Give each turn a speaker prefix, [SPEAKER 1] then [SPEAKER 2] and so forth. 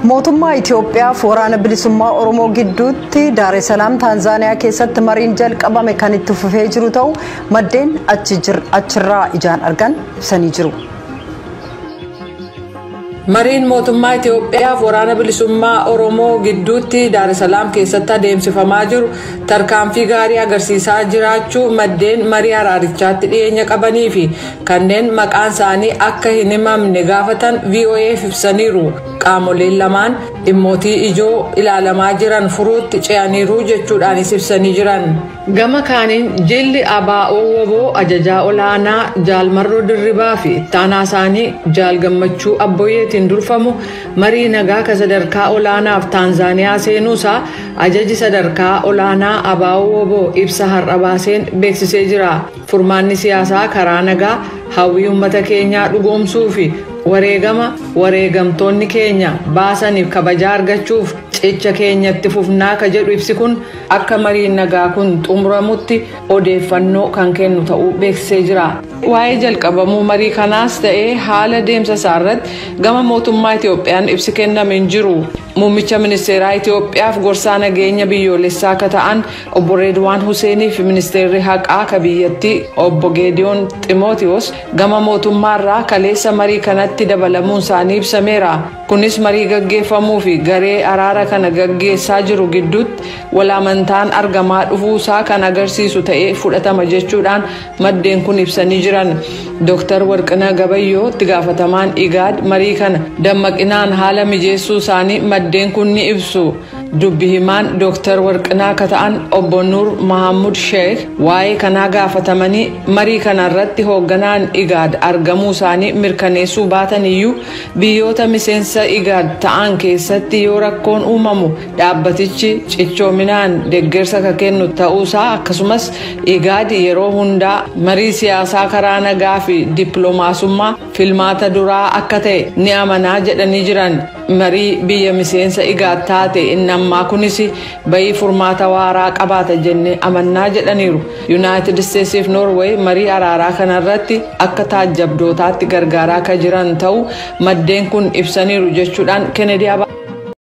[SPEAKER 1] Mootummaa Itoophiyaaf waraana bilisummaa Oromoo gidduutti Daar es Salaam Taanzaaniyaa keessatti mariin jalqabame kan itti fufee jiru ta'u maddeen achirraa ijaan argan ibsanii jiru.
[SPEAKER 2] Mariin mootummaa Itoophiyaaf waraana bilisummaa Oromoo gidduutti Daar es Salaam keessatti adeemsifamaa jiru tarkaanfii gaarii agarsiisaa jiraachuu maddeen marii araarichaatti dhiyeenya qabanii fi kanneen maqaan isaanii akka hin himamne gaafatan VOA'f ibsaniiru. Qaamoleen lamaan dhimmootii ijoo ilaalamaa jiran furuutti ce'aniiru jechuudhaanis ibsanii jiran. Gama kaaniin jilli ABO WBO ajajaa olaanaa Jaal Marroo Dirribaa fi ittaanaa isaanii Jaal Gammachuu Abboyyeetiin durfamu marii nagaa ka sadarkaa olaanaaf Taanzaaniyaa seenuusaa ajaji sadarkaa olaanaa ABO WBO ibsa har'a baaseen beeksisee jira. Furmaanni siyaasaa karaa nagaa hawwii uummata keenyaa dhugoomsuu fi wareegama wareegamtoonni keenya baasaniif kabajaa argachuuf cicha keenyatti fufnaa ka jedhu ibsi kun akka mariin nagaa kun xumuramutti odeeffannoo kan kennu ta'uu beeksisee jira. Waa'ee jalqabamuu marii kanaas ta'ee haala deemsa isaarratti gama mootummaa Itoophiyaan ibsi kenname hin jiru. Muummicha ministeeraa Itoophiyaaf gorsaa nageenya biyyoolessaa akka ta'an obbo Reedwaan Huseenii fi ministeerri haqaa ka biyyattii obbo Geediyoon Ximootiyoos gama mootummaarraa kaleessa marii kanatti dabalamuun isaanii ibsameera. Kunis marii gaggeeffamuu fi garee araara kana gaggeessaa jiru gidduutti walaamantaan argamaa dhufuusaa kan agarsiisu ta'ee fudhatama jechuudhaan maddeen kun ibsanii jiran. Dooktar Warqinaa Gabayyoo itti gaafatamaan Igaad marii kana dammaqinaan haala mijeessuu isaanii maddeen kun ni ibsu. Dubbi himaan Dooktar Warqinaa akka ta'an obbo Nuur Mahammud Sheekh waa'ee kanaa gaafatamanii marii kanarratti hoogganaan Igaad argamuu isaanii mirkaneessuu baatan iyyuu biyyoota miseensa Igaad ta'an keessatti yoo rakkoon uumamu dhaabbatichi cichoominaan deeggarsa kan kennu ta'uusaa akkasumas Igaad yeroo hundaa marii siyaasaa karaa nagaa fi dippiloomaasummaa filmaata duraa akka ta'e ni amanaa jedhanii jiran. Marii biyya miseensa Igaad taate inni ammaa kunis bayii furmaata waaraa qabaata jennee amannaa jedhaniiru. Yuunaayitid Isteetsiif Noorweey marii araaraa kanarratti akka taajjabdootaatti gargaaraa akka jiran ta'uu maddeen kun ibsaniiru jechuudhaan Kennedy